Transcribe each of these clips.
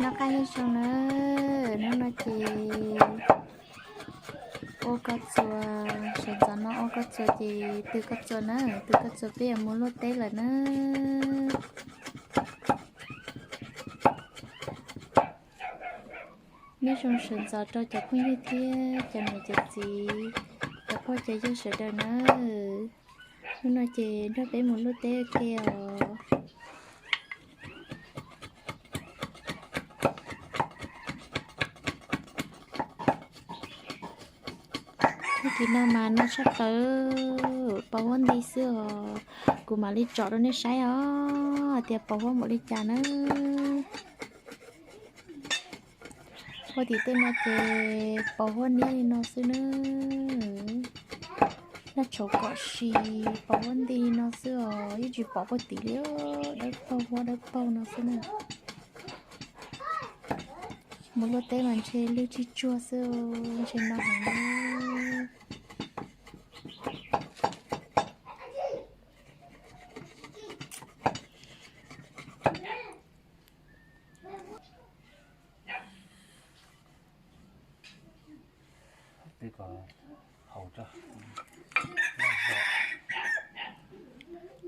Noj qab nyob zoo na, hnub no ces ua koj txuas, sawv ntxov no ua koj txuas ces tw koj txuas na, tw koj txuas peb yuav mus luaj teb lawm na. Nyob zoo sawv ntxov rau cov phooj ywg thiab cov niam cov txiv, cov pog cov yawg sawv daws na. Hnub no ces nrog peb mus luaj teb ua ke os. Tag kis no mas no tshaj plaws, pos huab nti xwb os. Kuv mam li tsom rau nej saib os, hais tias pos huab npaum li cas na. Huab tim tej no ces pos huab niab li no xwb na. Noj tshauv kom si, pos huab nti li no xwb os, yeej tsis pom huab tim li, dawb paug huab dawb paug no xwb na. Mus luaj teb mas ntshe lwj tsis tsuag xwb, ntshe no heev.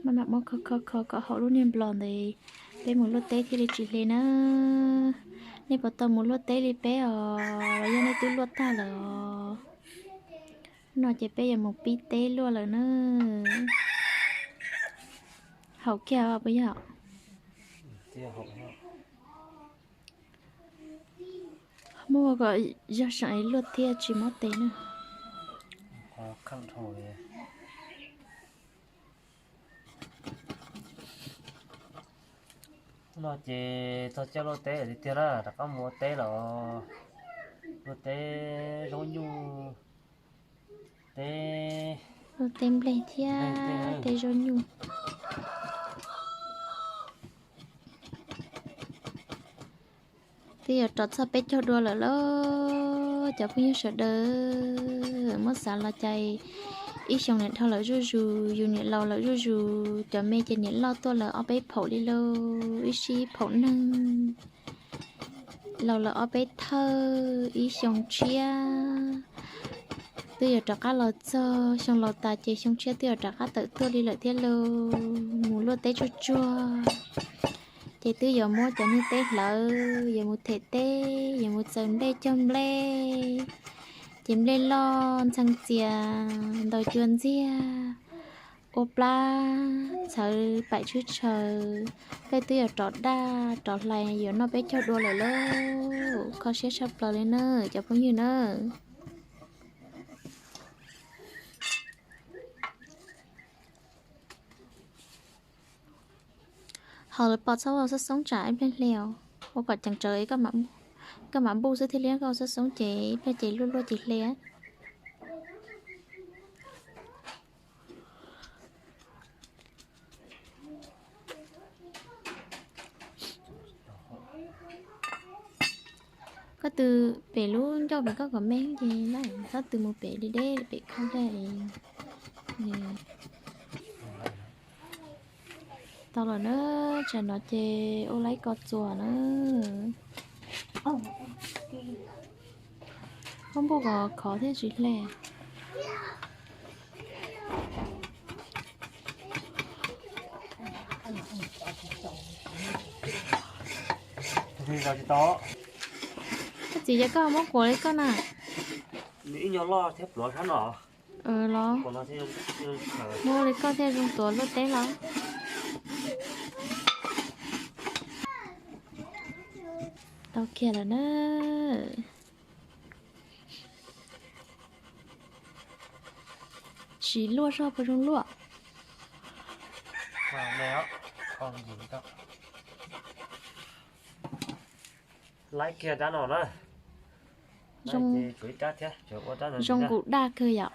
Maj mam muab kho kho kho kom haum lub niag nplos ntawd, peb mus luaj teb thiaj li tsis hle na. Nej puas tau mus luaj teb li peb os, los yog nej twb luaj tag lawm os? No ces peb yuav mus pib teb luaj lawm na. Haum kiag puas yog? Muab kom yog seem luaj thiaj tsis mob tes na. No ces txog caij luaj teb tiag tiag na, rov qab mus ua teb los. Luaj teb zaub nyuj, teb, luaj teb nplej thiab teb zaub nyuj. Twb yuav rov txog peb caug dua lawm lauj cov phooj ywg sawv daws. Muab xav los cas ib xyoos niam dhau lawm zuj zus, yus niam laus lawm zuj zus, cov me ces niam loj tuaj lawm ob peb phaum li lauj, ib sij ib phaum neeg. Laus lawm ob peb thawj, ib xyoo tshiab twb yuav rov qab los txog, xyoo laus tas ces xyoo tshiab twb yuav rov qab tawm tuaj li lawm thiab lauj. Mus luaj teb tsuag tsuag ces twb yuav muab cov niag teb hlawv, yuav mus them teb, yuav mus txaws nplej cog nplej, ces nplej loj ntxhee txias ntaus cua ntxiag, ua plab txhawv paim tshwj tshaws, tej twb yuav rov daj rov hlais yuav noj peb caug dua lawm lauj. Kho siab tshaj plaws li na cov phooj ywg na. Hos lawv pos txhob ua xoob xoob tsam ib pliag hle os, ua kom ceev tsawv, koj mam npuj xwb thiaj li, koj ua xoob xoob ces ib pliag ces luaj luaj ces hle. Koj tw pem lub ncauj pem koj kom me ces lawm, txhob tw mus pem deb deb pem koj thiab. Tau lawm na, tsam no ces ua laib ko txuas na. Koj npuj kom khov thiaj tsis hle. Koj txiv, yog koj muab kuam li koj na. Los muab li koj thiaj zoo tuav luaj teb los. Tau kiag lawm na. Tsis luaj zog puas zoo luaj? Laib kiag rab no na. Zoo nqus daj kawg yom.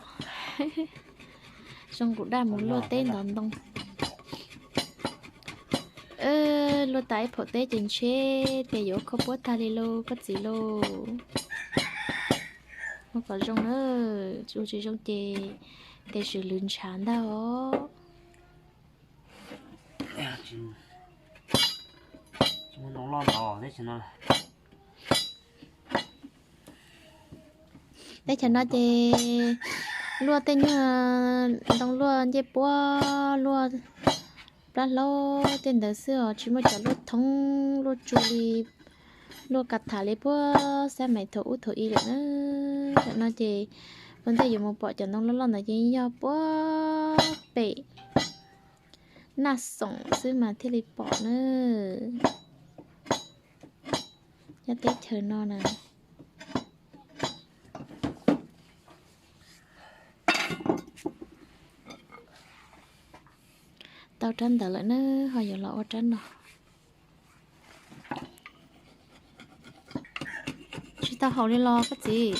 Zoo nqus daj mus luaj teb ntov ntoo. Luaj tas ib phaum teb ces ntshe tias yuav kho puab tag li lauj koj txiv lauj. Muab kom zoo na, ua tsis zoo ces tes swm lwv ntshav ntag os. Teb chaws no ces luaj tej nyuag ntoo luaj ncej puab luaj plab hlaub tej ntawd xwb os, tsis muaj cov luaj thoob luaj tsu li, luaj ka tham li puag xab mais thaum ub thaum i lawm na. Tam no ces ua ntej yuav mus pom cov ntoo loj loj ntawd ces yog puag pem Naj Xoom xwb mas thiaj li pom na. Nyob teb chaws no na. Tau rab ntawd lawm na, ho yuav los ua rab no. Tsis tau haum li los koj txiv?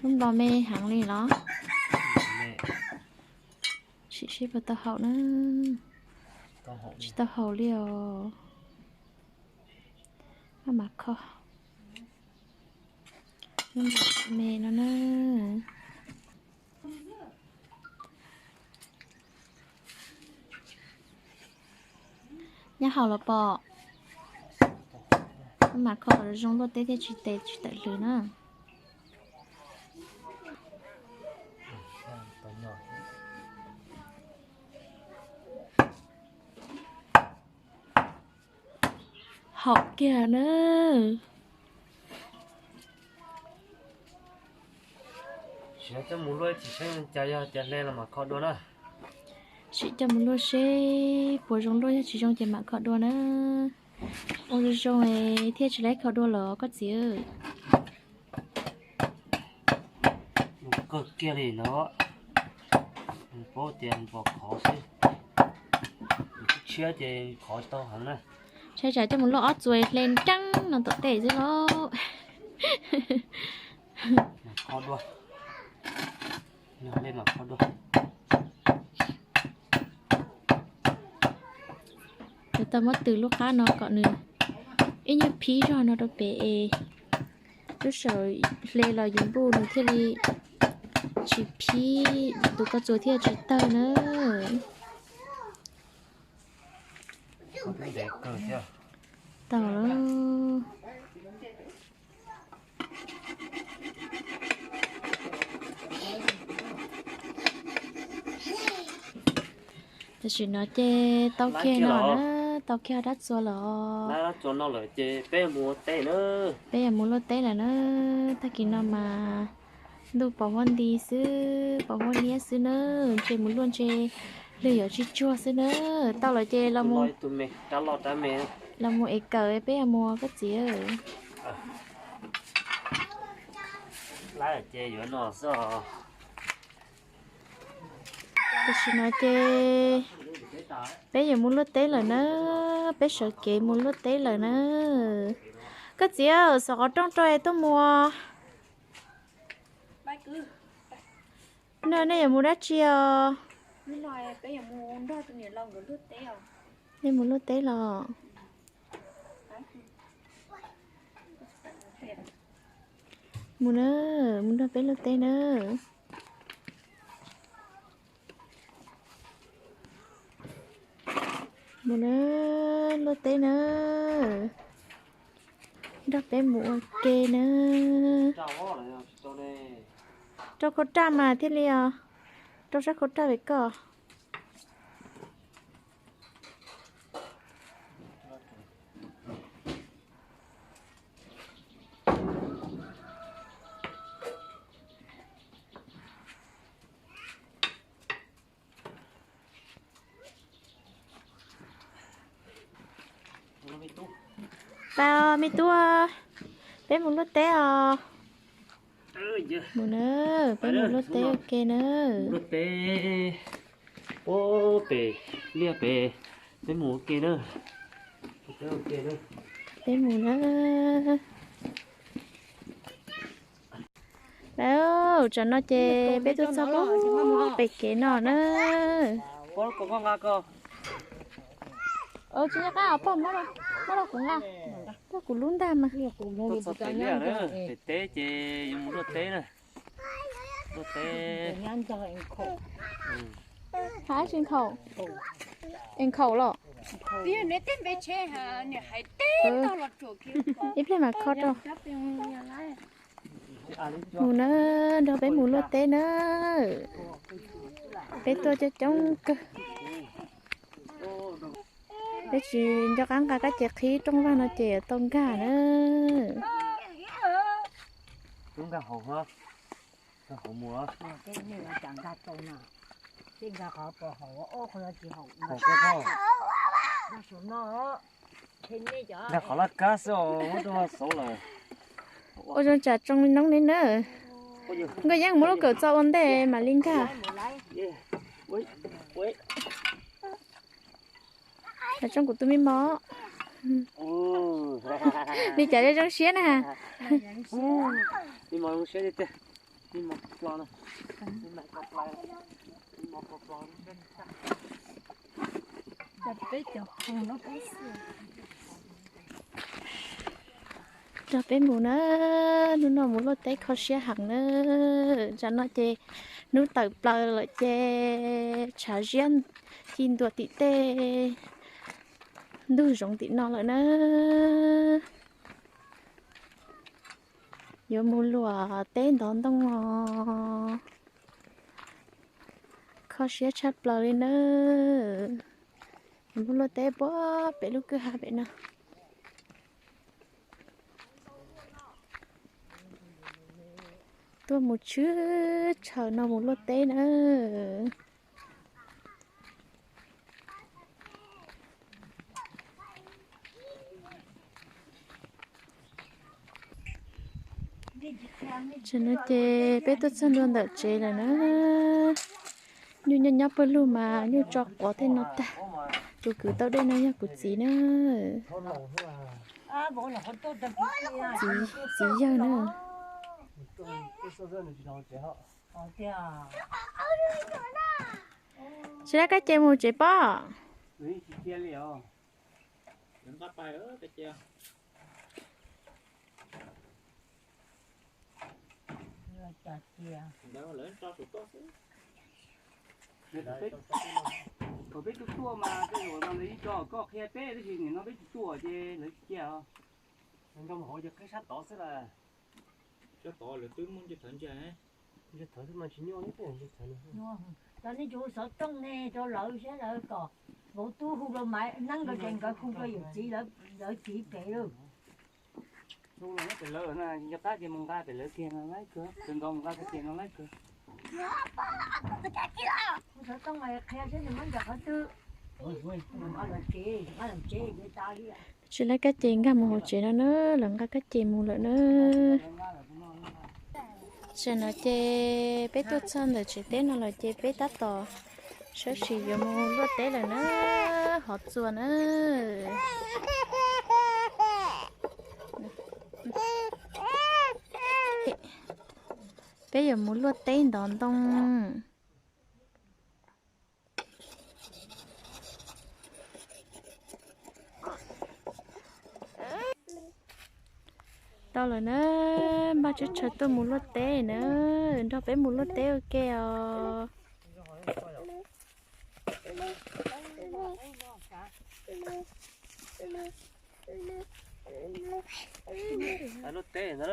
Lub nplog me heev li los? Sim seb puas tau haum na. Tsis tau haum li os. Maj mam kho. Lub nplog me no na. Nyob haus los pom. Maj mam kho kom zoo luaj teb thiaj tsis tes tsis tawm hlwv na. Haum kiag na. Sim coj mus luaj tsis seb cas, yog tias hle los mam kho dua na. Sim coj mus luaj seb puas zoo luaj, yog tsis zoo ces mam kho dua na. Ua zoo zoo thiaj tsis laib kho dua los koj txiv. Kawg kiag li no. Paub tias npog khov xwb, tshiab ces khov tau heev na. Saib tsam coj mus luaj ob txuas hle nreeb no tom tej xwb lauj. Kho dua. Hle mam kho dua. Yuav tau muab tws lub qab no kom nws ib nyuag phib zog no rau pem es lub sij hawm hle los yus npuj nws thiaj li tsis phib, tus koj txuas thiaj tsis tawg na. Tau lawm. Tam sim no ces tau kiag no na, tau kiag dab txuas lawm. Peb yuav mus luaj teb lawm na. Tag kis no mas ntuj pos huab nti xwb, pos huab niab xwb na, ntshe mus luaj ntshe hlwb yuav tsis tsuag xwb na. Tau lawm ces los mus es kawm peb yuav mus koj txiv. Tam sim no ces peb yuav mus luaj teb lawm na, peb sawv kev mus luaj teb lawm na. Koj txiv, xov qhov rooj rau es tuaj mus. No nej yuav mus dab tsi os? Nej mus luaj teb los? Mus na, mus nrog peb luaj teb na. Mus na, luaj teb na. Nrog peb mus ua ke na. Rau khau raj mas thiaj li os. Rau sab khau raj pem koj. Pab me tub, peb mus luaj teb os. Mus na, peb mus luaj teb ua ke na. Luaj teb, pem liaj pem, peb mus ua ke na. Peb mus na. Tam no ces peb tuaj txog pem kev no na. Tsis nco qab os pog, muab rau kuv nqa, rau kuv lub ntaj mas. Pem teb ces yuav mus luaj teb na. Luaj teb. Hab tsis nkhaus. Es nkhaus los? Ib pliag mam kho rau. Mus na, nrog peb mus luaj teb na. Peb tuaj coob coob kawg. Peb tsis nco qab nqa kab ces qhib rooj vag no ces tau nkag na. Ua zoo tsam tsoo noob li na. Nkauj Yeeb muab lub kawm txo ua ntej mam li nkag. Tsoo kuv tus me mos. Li cas zoo siab na. Nrog peb mus na, hnub no mus luaj teb kho siab heev na. Tsam no ces hnub tawm plaws lawm ces tshav ziab ci ntua tim tej ntug zoov tim no lawm na. Yuav mus luaj teb ntov ntoo os. Kho siab tshaj plaws li na. Mus luaj teb puag pem lub kwj ha pem no. Tuaj mus tshwj tshaws no mus luaj teb na. Tam no ces peb tuaj txog ntua ntawm tsev lawm na. Nyuj nyob nyob pawg lug mas nyuj tso quav tej no tag. Tus kwv tau dej no yog kuv txiv na. Txiv, txiv yawg na. Tsis lab kab ce mus tsev pob. Thaum peb tuaj tuaj mas tej zaum mas lawv yeej tso koj qhia peb, tab sis nim no peb tsis tuaj ces lawv tsis cia os. Lawv nrog mus hauv ces qhib sab tod xwb las. Sab tod lawv twb muaj ncej thawv ntsia. Ncej thawv xwb mas tsis nyuaj, ncej thawv no. Cov nej cov xov tooj ne rau lawv saib lawv kom vauv tub hu rau Maiv Neeb rau ces nkawd hu rau yawm txiv, lawv txiv pem lawm. Hu los nyob pem lawv na, nco qab ces mus nqa pem lawv kiag no laib kawg, kawg nkaus mus nqa kiag no laib kawg. Xov tooj qhia saib nws muab ncaws qhov twg. Tsis lab kab ce nkag mus hauv tsev no na, lawv nqa kab ce mus lawm na. Tam no ces peb tuaj txog ntawm tsev teb no lawm ces peb tab tom sawv tsees yuav mus luaj teb lawm na, hov txuas na. Peb yuav mus luaj teb ntov ntoo. Tau lawm na, npaj teb chaws tuaj mus luaj teb na, nrog peb mus luaj teb ua ke os. Luaj teb ntawd,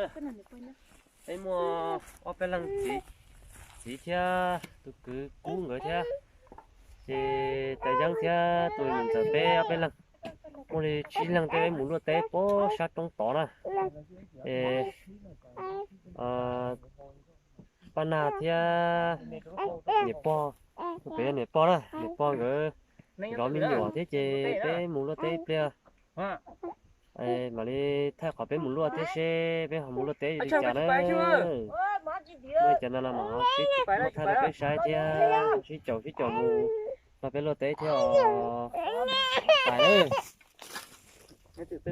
peb muaj ob peb leeg, txiv, txiv thiab tus kwv Kub nkawd thiab, ces Tais Yeeb thiab tus niam ntxawm peb ob peb leeg. Muaj li tsib leeg peb mus luaj teb puag sab roob tod na. Es Paj Nag thiab niam pog, peb yog niam pog na, niam pog nkawd zov me nyuam thiab ces peb mus luaj teb ib pliag. Mam li thaij qhov peb mus luaj teb seb peb ho mus luaj teb li cas na. Muaj cov no no mas ho sib muab thaij rau peb saib thiab, sib caum sib caum mus nrog peb luaj teb thiab os. Pais na.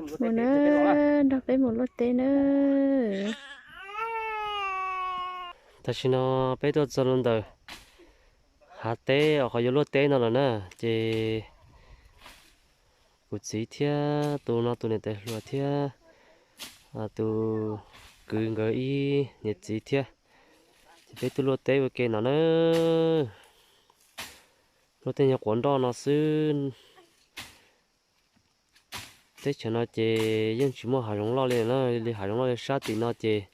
Mus na, nrog peb mus luaj teb na. Tam sim no peb tuaj txog rau ntawm hav teb uas qhov yuav luaj teb no lawm na, ces kuv txiv thiab tus no tus niam tais hluas thiab tus kwv nkawd ib niam txiv thiab, ces peb tuaj luaj teb ua ke no na. Luaj tej nyuag quav nroj no xwb. Teb chaws no ces yeej tsis muaj hav zoov loj li na, li hav zoov loj li sab tim no ces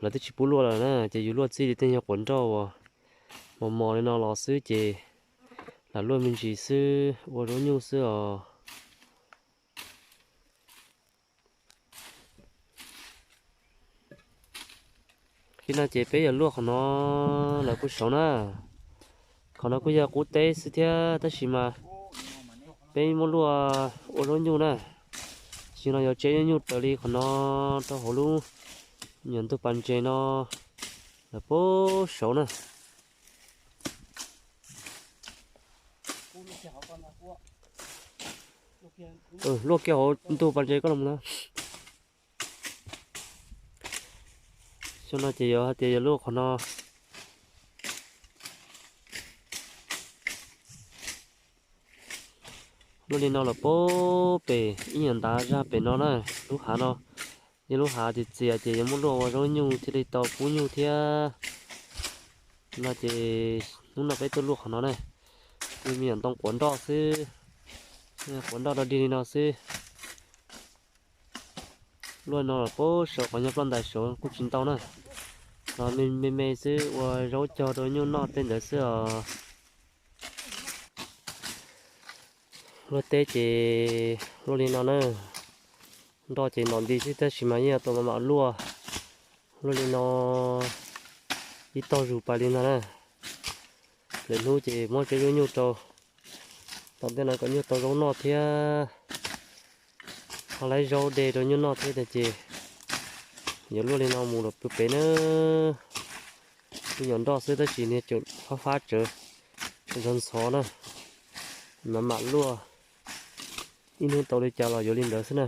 lawv twb tsis pub luaj lawm na, ces yus luaj txij li tej nyuag quav nroj uas mos mos li no los xwb ces lam luaj me ntsis xwb ua zaub nyuj xwb os. Li no ces peb yuav luaj qhov no lawm kuj saud na. Qhov no kuj yog qub teb xwb thiab tab sis mas peb muab luaj ua zaub nyuj na. Tsis no yuav tseb zaub nyuj raws li qhov no rau hauv lub nyuam ntug pas ntses no lawm puag saud na. Luaj kiag hauv ntug pas ntses koj los na. Xyoo no ces yuav hais tias yuav luaj qhov no. Luaj li no los puag pem ib nyuag ntav zaj pem no na, lub hav no. Yog lub hav txias txias ces yuav muab luaj ua zaub nyuj thiaj li tau pub nyuj thiab. No ces hnub no peb tuaj luaj qhov no na, kuj me nyuam ntoo quav nroj xwb, quav nroj rau dig li no xwb. Luaj no los puag saum qhov nyuag ploj ntais saud kuj tsis ntau na, los me me xwb ua zaub cog rau nyuj noj tej ntawd xwb os. Luaj teb ces luaj li no na, nroj ces ntom nti xwb tab sis mas yeej tau mam mam luaj. Luaj li no ib tog zus pais li no na, lwm hnub ces muab tseb zaub nyuj rau tom ntej no kom nyuj tau zaub noj thiab. Ho laib zaub de rau nyuj noj thiab tiag ces yuav luaj li no mus los pw pem na. Kuj nyuam nroj xwb tab sis niag caum fab fab tsawv, ntxhov ntxhov na, mam mam luaj, ib hnub tau li cas los yuav li ntawd xwb na.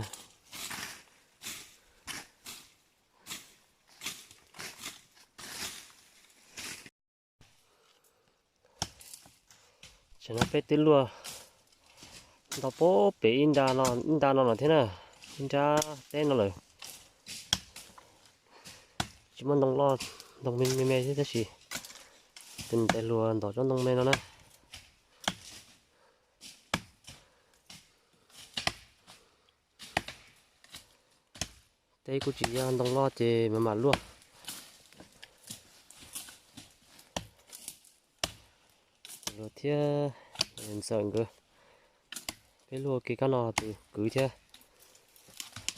Tam no peb twb luaj ntau puag pem ib nra no, ib nra no lawm thiab na, ib nrab teb no lawm. Tsis muaj ntoo loj, ntoo me me xwb tab sis tus niam tais hluas ntov tsob ntoo me no na. Teb kuj tsis yog ntoo loj ces mam mam luaj. Luag thiab ntxawm nkawd, peb luaj ua ke kab no tus kwv thiab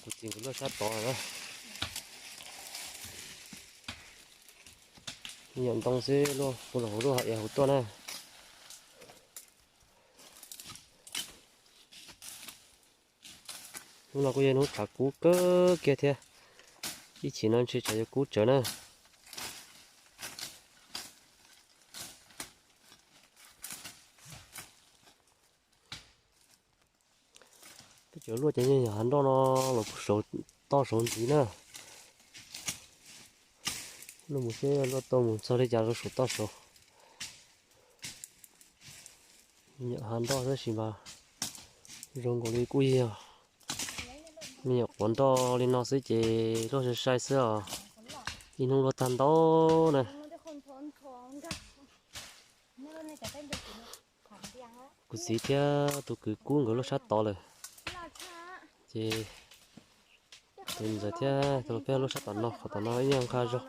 tus txiv nkawd luaj sab tod na. Nyuam ntoo xwb luaj puag hauv lub hav ev hauv tuaj na. Hnub no kuj yog hnub tshav kub kawg kiag thiab, ib chim no ntshe tsam yuav kub tsawv na. Peb cov luaj ces yeej yog hav nroj no los puag saum toj saud ntxiv na. Luaj mus seb luaj tau mus txog li cas rau saum toj saud. Nyuam hav nroj tab sis mas zoo nkaus li kuj yog me nyuam quav nroj li no xwb ces luaj sai sai xwb os. Ib hnub luaj tag ntau na. Kuv txiv thiab tus kwv kub nkawd luaj sab tod lawm, ces tus ntxawm thiab tus peb luaj sab tom no, qhov tom no ib nyuag nqha zog,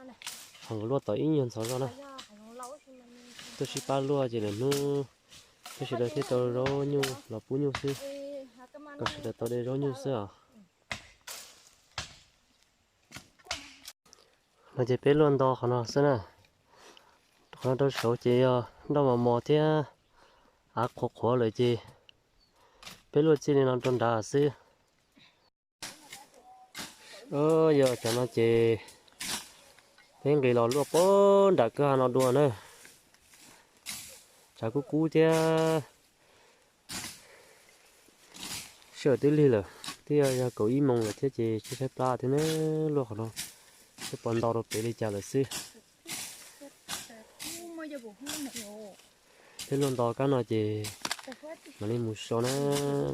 ho nkawd luaj tom ib nyuag ntxhov zog na. Tuaj sib pab luaj ces lwm hnub peb sawv daws thiaj tau zaub nyuj los pub nyuj xwb, kom sawv daws tau de zaub nyuj xwb os. No ces peb luaj nto qhov no xwb na. Qhov no rau saud ces yog nroj mos mos thiab av qhuav qhuav lawm ces peb luaj txij li no rau nrad xwb. Yog cov no ces peb nqis los luaj puag nram kwj ha no dua na. Tshav kub kub thiab. Sij hawm twb lig lawm, twb yog kaum ib moos lawm thiab ces tsis saib plab thiab ne, luaj qhov no twb pom nto rau pem li cas lawm xwb. Peb luaj nto kab no ces mam li mus so na,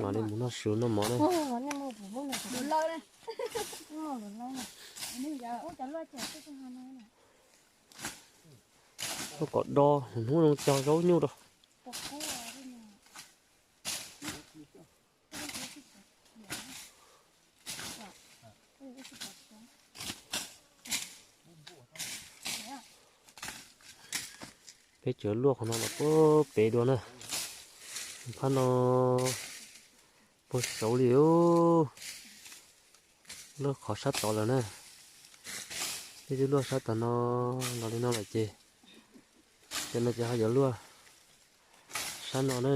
mam li mus noj su noj mov na. Kom do hnub no cog zaub nyuj rau. Peb tseem luaj qhov no los puag pem dua na. Phab no puag saud li, luaj qhov sab tod lawm na. Peb twb luaj sab tom no los li no lawm ces, cov no ces ho yuav luaj sab no na.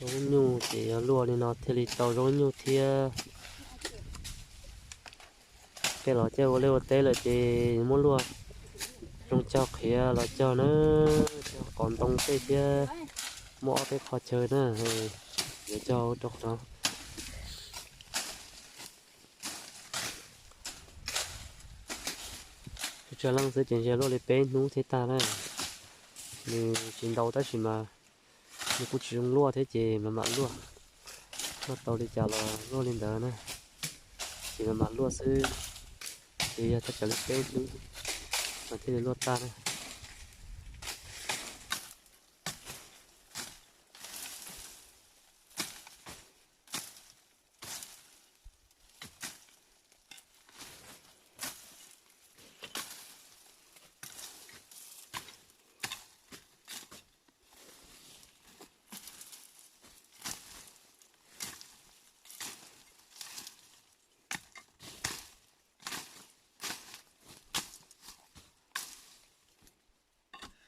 Zaub nyuj ces yog luaj li no thiaj li tau zaub nyuj thiab. Tej los coj ua liaj ua teb lawm ces muab luaj zoo cog qhiav los cog na, cog qos ntoo tej thiab, muaj ob peb qho chaw na, yuav cog rau qhov no. Tsawg leej xwb ces ntshe luaj li peb hnub thiaj tag na. Nws tsis ntau tab sis mas nws kuj tsis zoo luaj thiab ces mam mam luaj. Luaj tau li cas los luaj li ntawd na, ces mam mam luaj xwb. Ces yog thaj tsam li peb hnub mas thiaj li luaj tag na.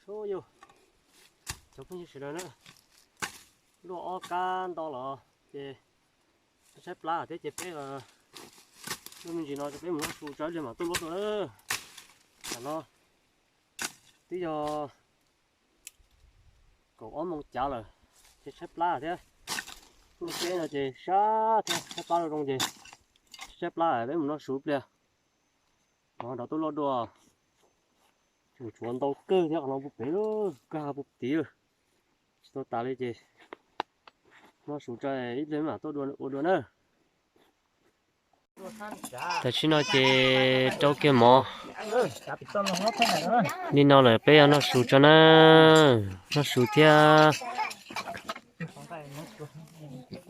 Sub yug, cov phooj ywg sawv daws na, luaj ob kab nto los ces tshaib plab thiab ces peb, luaj me ntsis no ces peb mus noj su tso ib pliag mam tuaj luaj dua na. Tam no twb yog kaum ob moos cav lawm ces tshaib plab thiab. Luaj teb no ces sab thiab tshaib plab zoo zoo ces tshaib plab peb mus noj su ib pliag. Nov nrog tuaj luaj dua. Tseem tshuav ntau kawg thiab, qhov no puag pem lawm, kag puag tid lawm. Tsis tau tas li ces noj su tso ib pliag mam tuaj ua dua na. Tam sim no ces rau kiag mov li no lawm peb yuav noj su tso na, noj su thiab.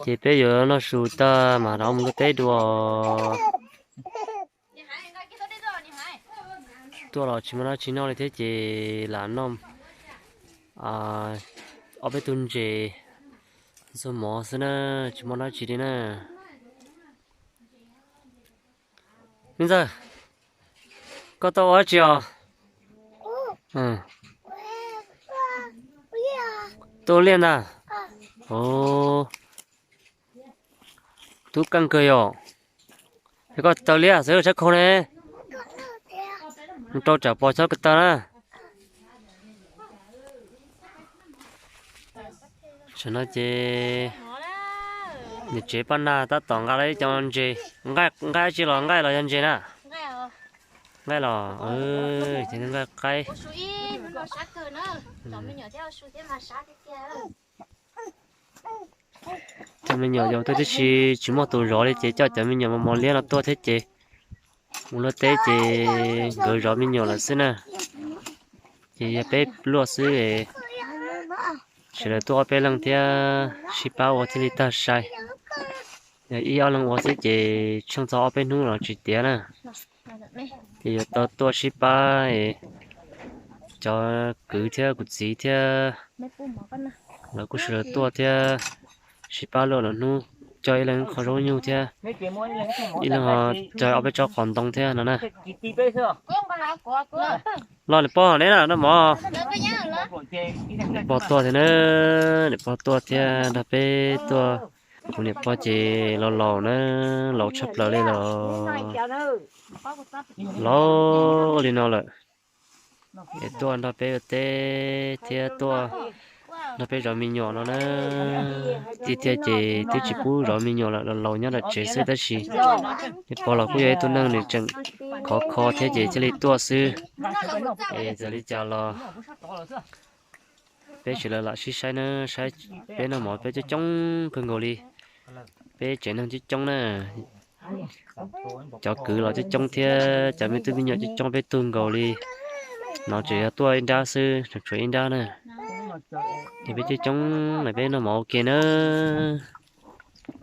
Ces peb yuav noj su tag mam rov mus luaj teb dua. Tuaj los tsis muaj dab tsi noj li thiab ces lam noj ob peb tug ntses, ntxuag mov xwb na, tsis muaj dab tsi li na. Me ntxawg, koj tuaj ua dab tsi os? Tuaj ua liaj ntag. Tub keej kawg yom. Es koj taw liab xwb tshab khaug ne. Rau tsam pos chob kawg tag na. Tam no ces niam tsev paj nag tab tom nqa lawm ib co ntses. Nqaij dab tsi los nqaij los yog ntses na? Nqaij los, ces nqaij qaib. Cov me nyuam yaus tuaj tib si tsis muaj tus zov li ces coj cov me nyuam mos mos liab no tuaj thiab ces mus luaj teb ces nkawd zov me nyuam lawm xwb na. Ces yog peb luaj xwb, sawv daws tuaj ob peb leeg thiab sib pab ua thiaj li tag sai. Yog ib ob leeg ua xwb ces tsheej txog ob peb hnub los tsis tiav na. Ces yuav tau tuaj sib pab, cov kwv thiab kuv txiv thiab lawv kuj sawv daws tuaj thiab sib pab luaj lwm hnub, coj ib leeg qho zaub nyuj thiab ib leeg ho coj ob peb tsob qos ntoo thiab no na. Los niam pog neb na noj mov. Niam pog tuaj thiab na, niam pog tuaj thiab nrog peb tuaj. Kuv niam pog ces laus laus na, laus tshaj plaws li los, laus li no lawm. Es tuaj nrog peb ua teb thiab tuaj nrog peb zov me nyuam no na. Tiag tiag ces twb tsis pub zov me nyuam lawm, laus laus nyob nram tsev xwb tab sis niam pog los kuj yog ib tug neeg nws tseem khov kho thiab ces thiaj li tuaj xwb. Es txawm li cas los peb sawv daws lam sib saib na, saib peb noj mov peb coob coob kawg nkaus li. Peb tsev neeg coob coob na, Cov kwv los coob coob thiab cov me tub me nyuam coob coob peb tug nkaus li. No tseem yog tuaj ib nrab xwb, tseem tshuav ib nrab na. Ces peb coob coob na, peb noj mov ua ke na.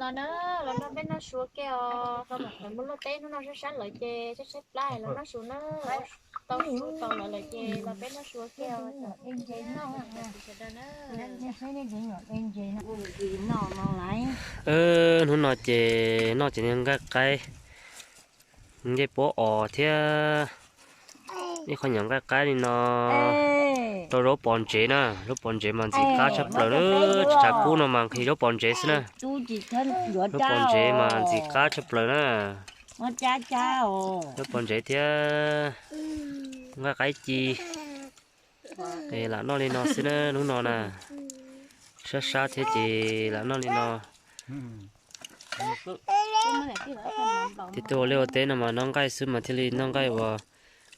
Los na, los nrog peb noj su ua ke os. Muaj luaj teb hnub no sab sab lawm ces tshaib tshaib plab los noj su na. Tau su tau lawm lawm ces los peb noj su ua ke os. Hnub no ces noj cov niag nqaij qaib, ncej puab os thiab ib qho nyuam nqaij qaib li no rau zaub pov ntsev na. Zaub pov ntsev mas ntxim qab tshaj plaws na. Tsis tshav kub no mas nqhis zaub pov ntsev xwb na. Zaub pov ntsev mas ntxim qab tshaj plaws na. Zaub pov ntsev thiab nqaij qaib ci. Es lam noj li no xwb na hnub no na. Sab sab thiab ces lam noj li no. Tej tug ua liaj ua teb no mas noj nqaij xwb mas thiaj li noj nqaij uas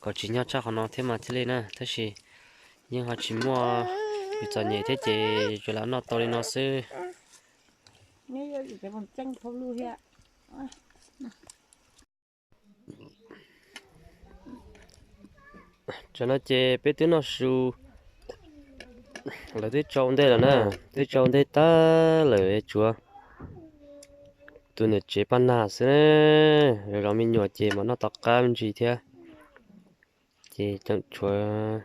kom tsim nyog tshaj qhov no thiab mas thiaj li na, tab sis yeej ho tsis muaj, yus txom nyem thiab ces tsuas lam noj tau li no xwb. Tam no ces peb twb noj su, lawv twb tsau ntej lawm na, twb tsau ntej tag lawm, tsuav tus niam tsev Paj Nag xwb. Zov zov me nyuam ces mam noj tom qab me ntsis thiab. Ces tseem tshuav,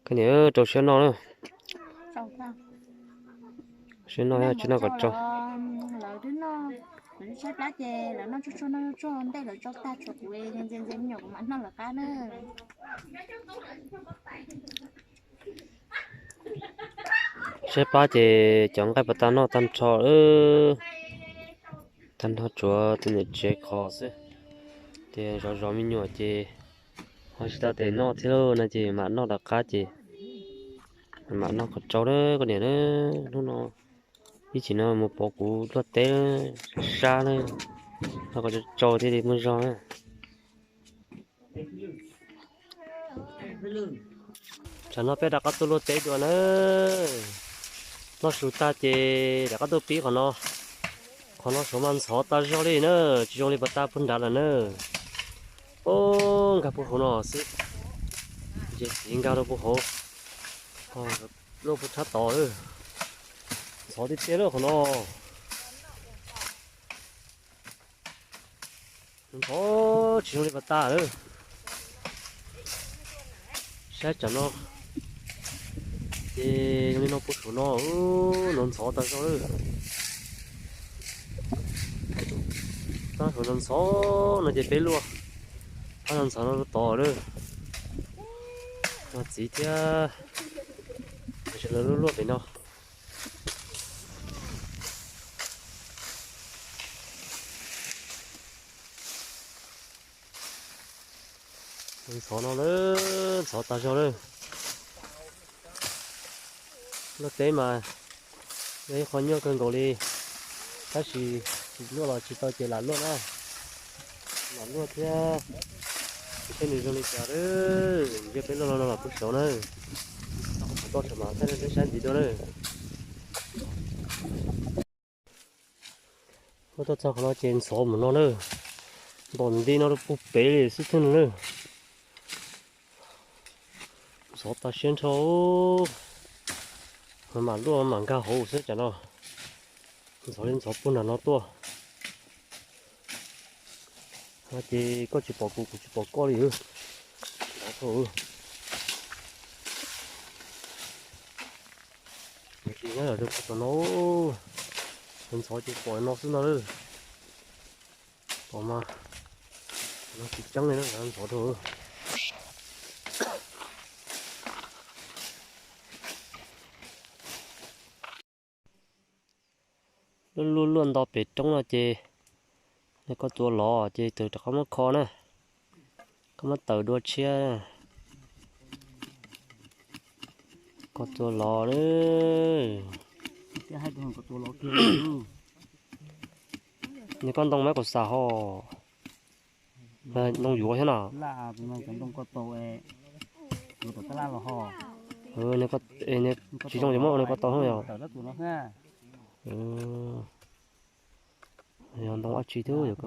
koj niam rau siab noj na. Siab noj, tsis noj kom tsau. Saib pab ces cov nqaij puas tau noj tag nrho, tag nrho tsuav tus niam tsev qhov xwb. Ces zov zov me nyuam ces ho tsis tau tes noj thiab no ces mam noj tom qab ces mam noj kom tsau na koj niam na. Hnub no ib chim no mus pov kuv luaj teb sab sab na, noj kom tsau thiaj li muaj zog na. Tsam no peb rov qab tuaj luaj teb dua na. Noj su tag ces rov qab tuaj pib qhov no. Qhov no suav mas ntxhov tag zog li na, tsis zoo li pas tag puag nrad lawm na. Ub, nkag puag hauv no xwb. Ntses txiv nkag rau puag hauv, luaj puag tshab tod. Ntxhov tiag tiag lawm qhov no. Ntxhov tsis zoo li pas tag lawm. Saib tsam no ces zoo li no puag saum no, no ntxhov tag zog lawm. Tab saum no ntxhov no ces peb luaj, tab no ntxhov no tod lawm. No txiv thiab, sawv daws luaj luaj pem no. Ntxhov no lawm, ntxhov tag zog lawm. Luaj teb mas yog ib qho nyuaj kawg nkaus li, tab sis luaj los tsis tau ces lam luaj na. Lam luaj thiab, saib nws zoo li cas lawm. Ntshe peb luaj no los puag saud na. Toj saum mas thaij rau peb saib ntxiv dua na. Tuaj txog qhov no ces ntxhov mus no na, ntom nti no rau puag pem li xwb thiab no na. Ntxhov tas siab nrho, mam luaj mam nkag hauv xwb tsam no. Ntxhov li ntxhov puag nram no tuaj. Ces koj tsis pom kuv, kuv tsis pom koj li. Nyob rau puag tom no, ntxhov ces pom no xwb no lawm. Pom mas, no tsis ceeb li na, ntxhov rau. Luaj luaj luaj nto pem roob no ces, nws koj tua los ces tus rov qab muab kho na, koj muab tawm dua tshiab, koj tua los na. Nws koj ntoo mas kuv xav ho, ntoo yuav thiab no. Tsis zoo yuav muab ua nws koj tau yom. Yog ntoo ab tsi thiab yog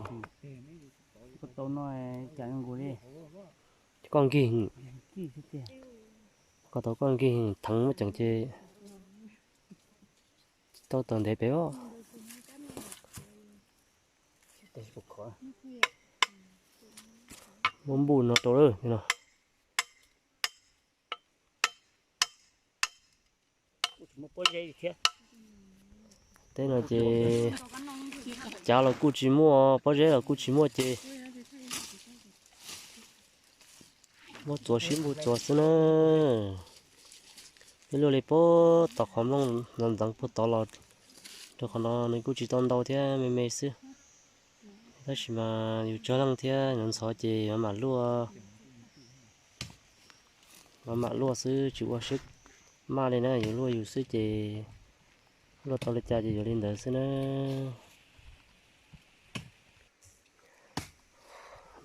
koj nkig, koj tau koj nkig theev muab ceem ces tsis tau tawm ntev pem os. Muab npuj no rau lawm no. Teb no ces cav los kuj tsis muaj, pob zeb los kuj tsis muaj ces muab txuas sib npuj txuas xwb na. Ib luaj li puag tom qhov nplooj ntxeev puag tod los rau qhov no nws kuj tsis tau ntau thiab, me me xwb. Tab sis mas yus tsawg leej thiab nws ntxhov ces mam mam luaj, mam mam luaj xwb tsis ua siab maj li na, yus luaj yus xwb ces luaj tau li cas ces yuav li ntawd xwb na.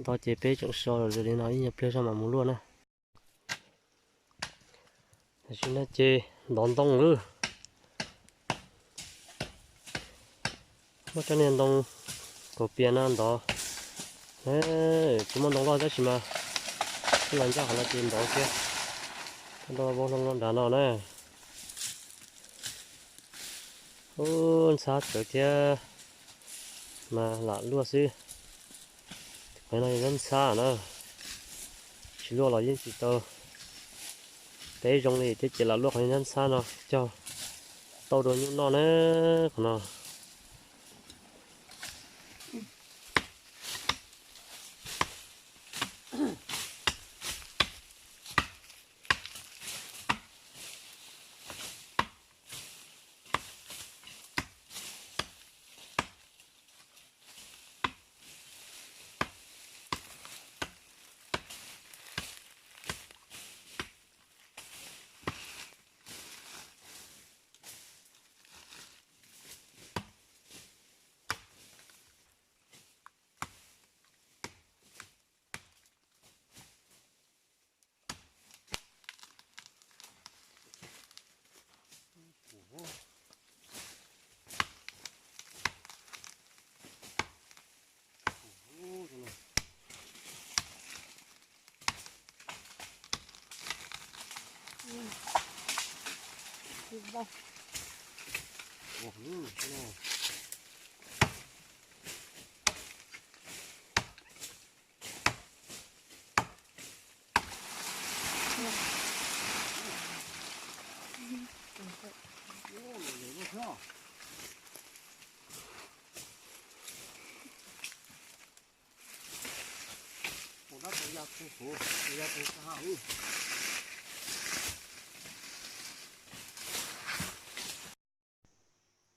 Ntau ces peb tseem so li no ib nyuag pliag zog mam mus luaj na. Tam sim no ces ntov ntoo lawm. Muab cov niag ntoo kaum pias no ntov. Tsis muaj ntoo loj tab sis mas los ncaj qhov no ces ntov kiag. Ntoo vau hlo no nrad no na. Ub, ntxhab tsawv thiab mas lam luaj xwb. Qhov no yog ntxhab na, tsis luaj los yeej tsis tau teb zoo li thiab ces lam luaj qhov ntxhab no cog tau rau nyuj noj na. Qhov no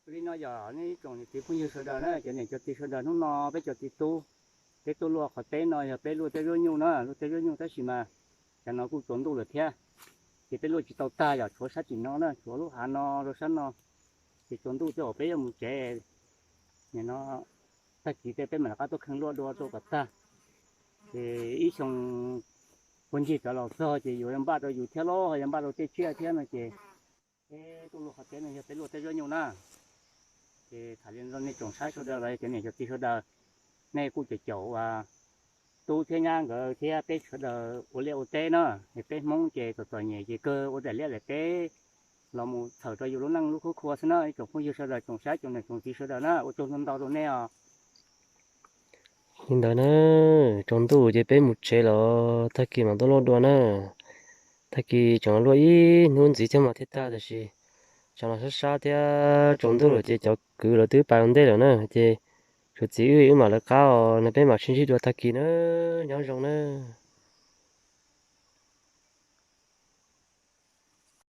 Li no yog nej ib tsoom niam txiv phooj ywg sawv daws na, cov niam cov txiv sawv daws, hnub no peb cov txiv tub, peb tuaj luaj qhov teb no yog peb luaj teb zuab nyuj na, luaj teb zuab nyuj tab sis mas cov no kuj tsaus ntuj lawm thiab, ces peb luaj tsis tau tag, yog tshuav sab tim no na, tshuav lub hav no rau sab no, ces tsaus ntuj tej zaum peb yuav mus tsev. Nim no tag kis tej peb mam rov qab tuaj kheej luaj dua rau kom tag, ces ib xyoo puag ncig rov los txog ces yuav npaj rau yus thiab los yog npaj rau tej tsiaj thiab no ces peb tuaj luaj qhov teb no yog peb luaj teb zuab nyuj na. Ces tham li no nej tsoom saib sawv daws los cov niam cov txiv sawv daws, nej kuj caum caum tub thiab nyab nkawd thiab peb sawv daws ua liaj ua teb na, es peb Hmoob ces txom txom nyem ces kawg ua daim liaj daim teb los mus txhawm rau yus lub neej lub khub khua xwb na. Ib tsoom phooj ywg sawv daws, tsoom saib tsoom niam tsoom txiv sawv daws na, ua tsaug ntau ntau rau nej os. Li ntawd na, tsaus ntuj ces peb mus tsev los tag kis mam tuaj luaj dua na. Tag kis tseem luaj ib hnub ntxiv thiab mas thiaj tag, tab sis tsam no sab sab thiab tsaus ntuj lawm ces cov kwv lawv twb pais ua ntej lawm na, ces tshuav txiv wb wb mam lawv qab os, no peb mam sib ntsib dua tag kis na, nyob zoo na.